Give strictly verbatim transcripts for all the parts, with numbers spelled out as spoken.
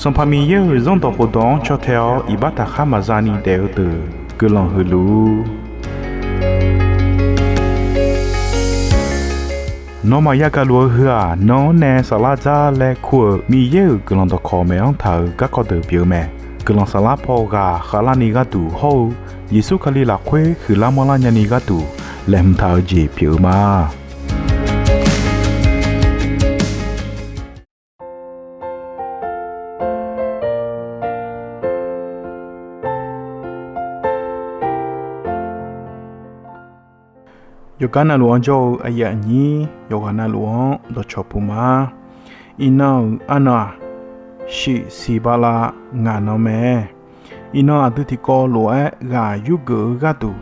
Sanqpaq Miqyaer-euq Zanrdawq khofdawq-anr caw tae-awr iqbax taqkhar maqza ni daef-eu deuq guiqlanq huiq luf-ur. Nawmaf yagaq luf-eu heu-aq, nan-anr nae saflar dzar laer kur-euq Miqyaer-euq guiqlanq dawqkawq maeq-anr taq-euq garkawv deuq pyeuf-eu mae. Guiqlanq saflar paw ghaq khavlarni gharduq hawr-eu Yeqsur Kali lafkhoer huiqlar manrlar nyani gharduq laeqhmq taq-eu jeq pyeuf-eu ma. Yawqgar navluf-anr jawr-eu aqyuif aqnyir yawqghaq navluf-anr dawqcawq puq ma. Iqnan-euq arnan-aq, shiq siq bala ngaq nan mae. Iqnan aqdui tiqkawv lof-aer ghaq yurgeuf-eu gharduq,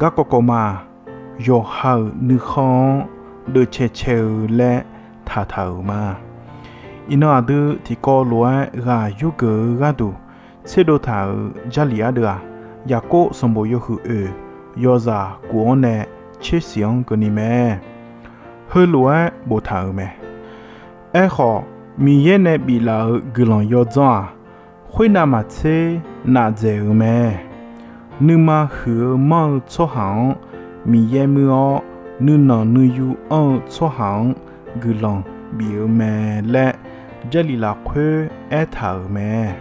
garkawv kawv ma. Yawqha-euq nuikhanr-anr deuvcae cae-eu laer taqtaq-euq ma. Iqnan aqdui tiqkawv lof-aer ghaq yurgeuf-eu gharduq tserdov taq-euq Jarlif ardeuv-aq, Yaqkov sanqbof yawhuiq oeq yawzaq guf-anr nae tsersiq-anr keuvni mae. Heulof-aer boftaq-euq mae. Aerkhawf, Miqyaer nae biflaf-euq guiqlanq yawdzanr-aq, khoernav maqtser nafdzaeq-euq mae. Nuima huiq-eu manr-eu tsawrhaq-anr Miqyaer muir-awr, nuinanq nuiyu anr-eu tsawrhaq-anr guiqlanq bif-eu mae laer Jarlif lafkhoer aertaq-euq mae.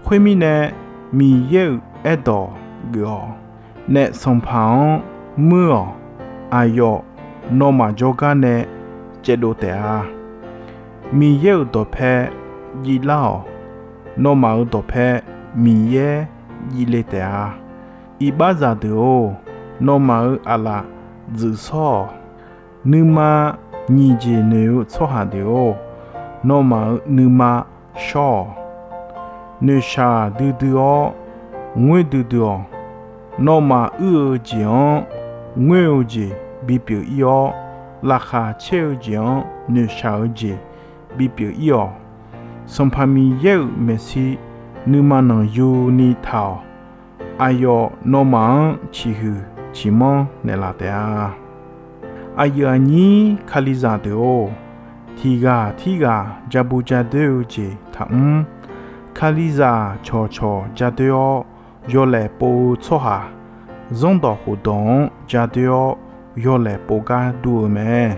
Khoermirnae, Miqyaer-euq aerdawq geuf-awq. Naef sanqpaq-anr muir-awq. Aqyawf nawmaf jawrgar nae caevdov taef-a. Miqyaer-euq dawqpae jivlar-awq. Nawmaf-euq dawqpae Miqyaer jivle taef-a. Iqbaxzaq deuq-or, nawmaf-euq aqlaf dzuif shawr-awq. Nuima nyiq jeq noeq-eu tsawrhaq deuq-or, nawmaf-euq nuima shawr-awq. Noeqshaq duidui-awr, ngoer duidui-awq. Nawmaf uir-eu jeq-anr ngoer-eu jeq bipyeuf ir-awr, laqkhaq caer-eu jeq-anr noeqshaq-eu jeq bipyeuf ir-awq. Sanqpaq Miqyaer-euq maeqshi nuima nanqyuni taq-awq. Aqyawf nawmaf-anr ciqhuiq ciqmanr naeqlaf taef-a. Aqyuif aqnyir Kalizaq deuq-or, tiqghaq tirghaq ja bu ja doer-eu jeq taqmr. Kalizaq cawqcawq ja doer-awr yawlaeq pov-eu tsawrhaq, zanrdawq khofdawq-anr ja doer-awr yawlaeq pov gar dur-eu mae.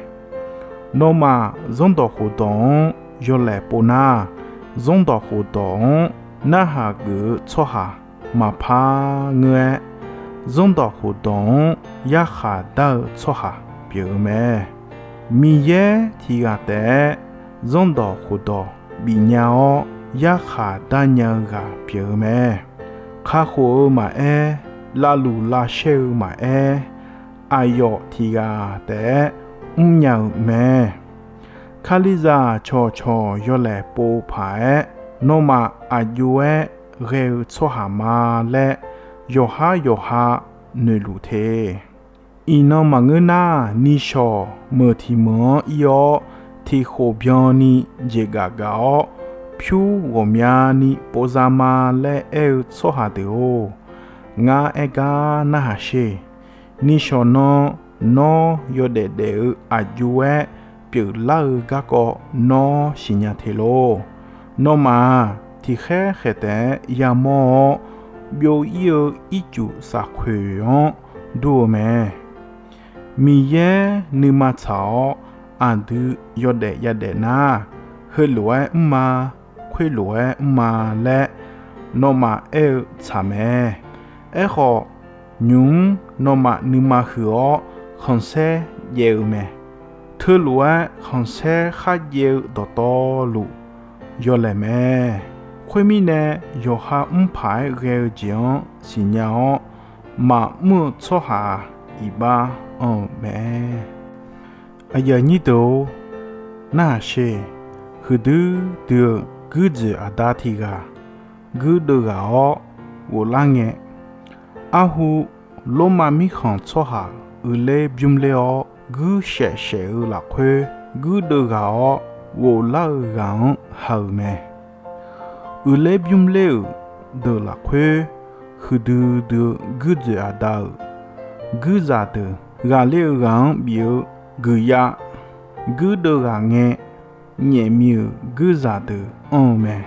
Nawmaf zanrdawq khofdawq-anr yawlaeq pov nar, zanrdawq khofdawq-anr narhaq geuf-eu tsawrhaq maqpar ngeur-aer, zanrdawq khofdawq-anr yarkhaq dar-eu tsawrhaq pyeuf-eu mae. Miqyaer tiqghaq taef-aer zanrdawq khofdawq bifnya-awr yarkhaq darnya-eu ghaq pyeuf-eu mae. Kakhof-eu maqaer, lavluf lavshaer-eu maqaer, aqyawf tiqghaq taef-aer mrnya-euq mae. Kalizaq cawqcawq yawlaeq pov paq-aer, nawmaf aqjox-aer ghae-eu tsawrhaq ma laer, yawqhar yawqha noeqluf te. Iqnan maqngeur nar, nishawq meuq tiq meuq-anr ir-awr, tiq khof byanni jeqgaf gaf-awr, pyur ghawqmyani pov za ma laer aer-eu tsawrhaq deuq-or, ngar aer gar narhaq sher. Nishawq nan nawr yawdaef daef-eu aqjox-aer pyeuflar-eu garkawv nawr siqnya te lor. Nawmaf-aq, tiqkhaer khaeq taef-aer yamawr-awr, byov ir-eu ircuf safkhoeq-anr dur-eu mae. Miqyaer nuima tsaq-awr aqdui yawdaef yadaef nar, heulof-aer mr ma, khoerlof-aer mr ma laer nawmaf aer-eu tsaq mae. Aerkhawf, nymq-mr nawmaf nuima huiq-awr khanqsaer jaev-eu mae. Teulof-aer khanqsaer kharjaev-eu dawqtawvluf yawlaeq mae. Khoermirnae, yawqha mr paq-aer ghae-eu jeq-anr siqnya-awr, maqmr-eu tsawrhaq-aq, iqbax anr-eu mae. Aqyuif aqnyir deuq-or, narhaq sher. Huiqdui dui-eu guirdzoeq aqda tiq ghaq guirdeuv ghaq-awr ghoflar ngae, arhu Lormav mirkhanq tsawrhaq uiqler bymr ler-awr guirshaef shaef-eu lafkhoer, guirdeuv ghaq-awr ghoflar-eu ghaq-anr ha-euq mae. Uiqler bymr ler-euq deuq lafkhoer, huiqdui dui-eu guirdzoeq aqda-euq guirzaq deuq, ghaqler-eu ghaq-anr bif-eu guiqyav guirdeuv ghaq ngae, nyaefmi-euq guirzaq deuq anr-eu mae.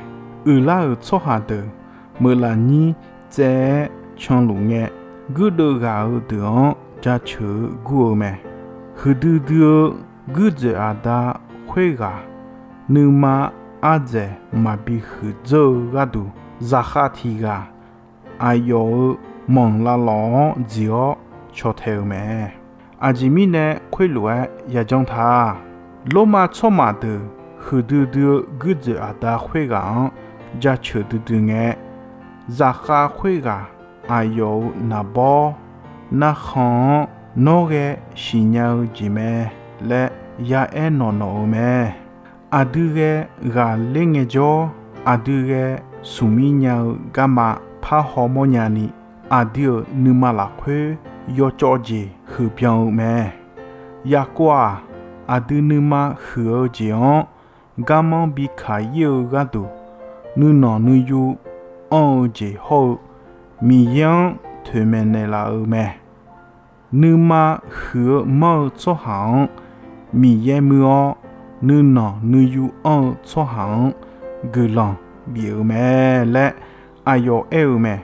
uiqlar-euq tsawrhaq deuq meuqlaf nyir tsaev-aer canluf ngae, guirdeuv ghaq-eu deuq-anr jaceuq-eu gur-eu mae. Huiqdui dui-eu guirdzoeq aqda khoerghaq nuima ardzaeq maqbi huiqdzeur-eu gharduq, zaqkhav tiq ghaq aqyawf-euq manq lavlawq-anr dziq-awr caw tae-eu mae. Aqjeq mirnae khoerlof-aer yajanr ta. Lormav tsawrmaf deuq huiqdui dui-eu guirdzoeq aqda khoerghaq-anr jaceuq duidui ngae, zaqkhav khoerghaq aqyawf-euq naqbawr narkhan-anr nawr ghae siqnya-eu jeq mae laer ya'aer nawq nawq-eu mae. Aqdui ghae ghaqler ngaejawr, aqdui ghae smqmir nya-eu garma parhaw mawrnya ni, aqdui-euq nuima lafkhoer yawcawv jeq huiqbyan-eu mae. Yaqkov-aq, aqdui nuima huiq-eu jeq-anr garmanr bi kaq ir-eu gharduq, nuinanq nuiyu anr-eu jeq hawr-eu Miqyaer-anr toeqmaeq naeqlaf-eu mae. Nuima huiq-eu manr-eu tsawrhaq-anr Miqyaer muir-awr, nuinanq nuiyu anr-eu tsawrhaq-anr guiqlanq bif-eu mae laer aqyawf aer-eu mae.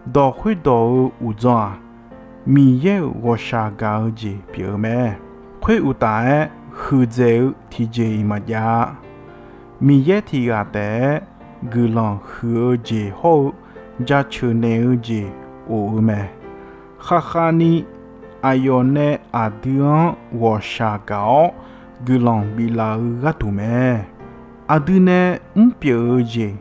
Dawq khoerdawq-eu uqdzan-aq, Miqyaer-euq ghawqshaq gaq-eu jeq pyeuf-eu mae. Khoeruqtaf-aer huiqdzaeq-eu tiqjeq-iq maqjav-a. Miqyaer tiq ghaq taef-aer guiqlanq huiq-eu jeq hawr-eu jaceuq naeq-eu jeq of-eu mae. Khavkhav ni aqyawf nae aqdui-anr ghawqshaq gaq-awr guiqlanq biflaf-eu gharduq mae. Aqdui nae mrpyeuf-eu jeq,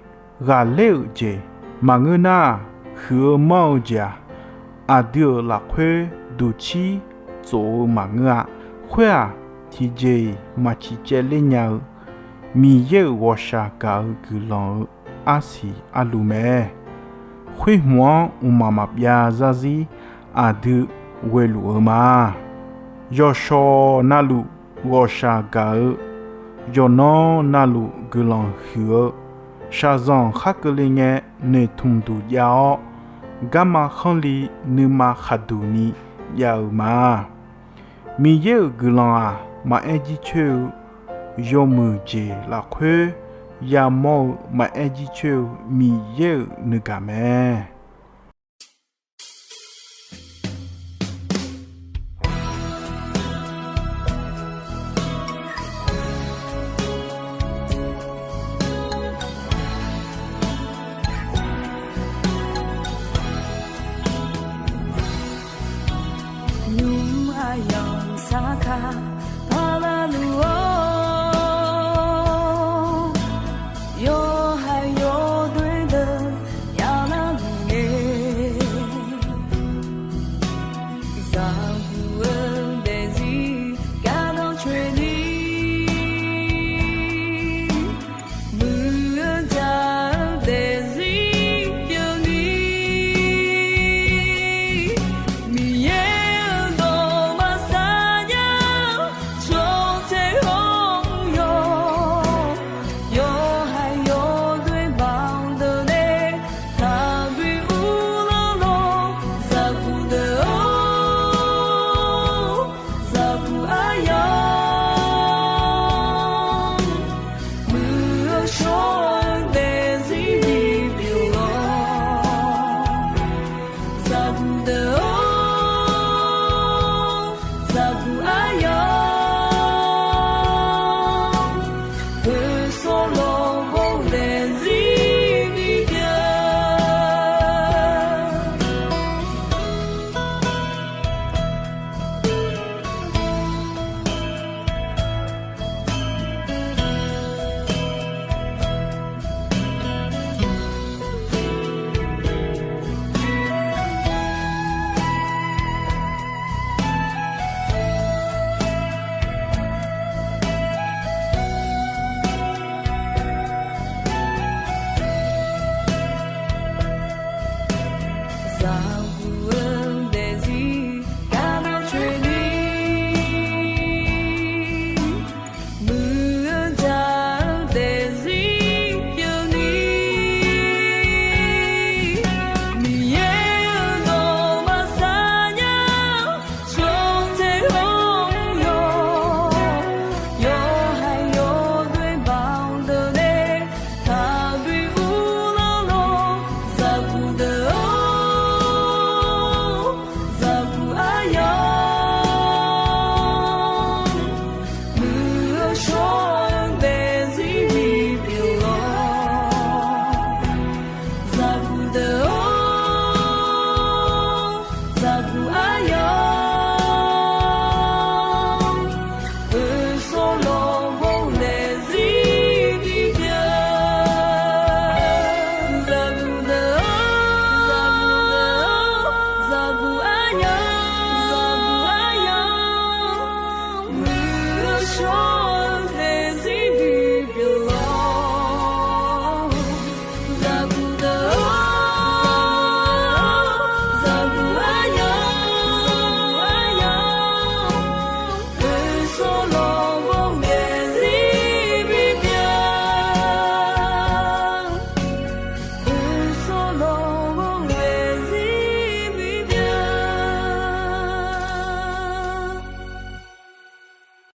ghaqler-euq jeq maqngeur nar-aq, huiq-eu manr-eu jeq-aq, aqdui-euq lafkhoer duqcir tsof-eu maqngeur-a. Khoer-aq, tiqjeq-iq maq ciqcaev ler nya-eu Miqyaer-euq ghawqshaq gaq-eu guiqlanq-eu arsiq arluv mae. Khoer hmq-anr mqmaq maqbyav zarzir aqdui ghoeluf-eu ma. Yawqshawq navluf ghawqshaq gaq-eu, yawqnan navluf guiqlanq huiq-eu, shaqzanq khar keuvle ngae noeqtmq duq jav-awr, garma khanrli nuima khaqduq ni jav-euq ma. Miqyaer-euq guiqlanq-aq, maqaer jircoer-eu yawmuiq jeq lafkhoer yamawr-eu maqaer jircoer-eu Miqyaer-euq nuigaq mae.